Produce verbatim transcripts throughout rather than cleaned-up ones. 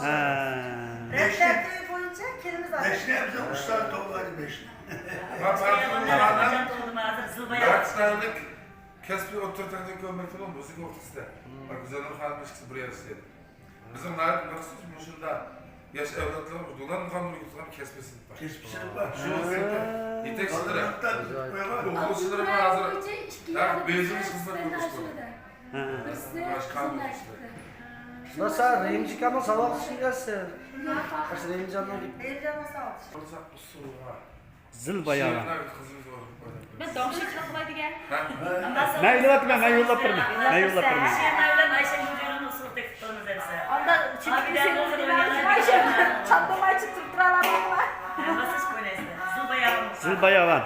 ھە. رەپ تەرتىپى بويىچە كېلىمىز ئادەم. بەشنى ھەمزە ئۇستاز توۋلايدۇ بەشنى. بەشنى ھەمزە توۋلىدىم ھازىر زىلبايا. پاكىستانلىق كەسپىي ئوتتۇرا تېخنىكومىكتەپنىڭ مۇزىكا ئوقۇتقۇچىسى. گۈزەلنۇر خانىم ئىككىسى بىر يەردە ئىشلەيدۇ. بىزنىڭ ناھايىتى مەخسۇس مۇشۇنداق ياش ئەۋلادلىرىمىز دولان مۇقاملىرى يۈرگۈزگەن كەسپىي سىنىپ بار. كەسپىي سىنىپ بار. شۇ يېتەكچىلىرى. ئوقۇغۇچىلىرىمىز ھازىر ھەر بېيجىڭ خىزمەت قىلىشىدۇ. ھە. باشقا ئوقۇغۇچىلار. ماسا رېمجىكامنىڭ ساۋاقدىشى ئىكەنسىز. ئاشۇ رېمجاننىڭ. رېمجاننىڭ ساۋاقدىشى. قىلساق ئۇسسۇلغا. زىلباياۋان. مەن داۋاملىشىپ قىلىپ قويدۇم. ھە؟ مەن يوللاپ بېرىمەن، مەن يوللاپ بېرىمەن، مەن يوللاپ بېرىمەن. شېئىرنى ئابىدەن ئوقۇپ ئايشەم چاندىمايچە تۇرۇپ تۇرالامدىما؟ زىلباياۋان.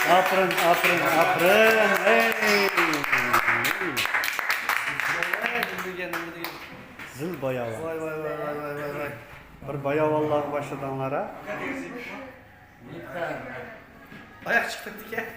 ئاپىرىن، ئاپىرىن، ئاپىرىن. ھەي. زىل باياۋان. ۋاي ۋاي ۋاي ۋاي ۋاي ۋاي. بىر باياۋانلارغا باشلىدىڭلار ھە. ئاياق چىقىپ كەتتىكەن.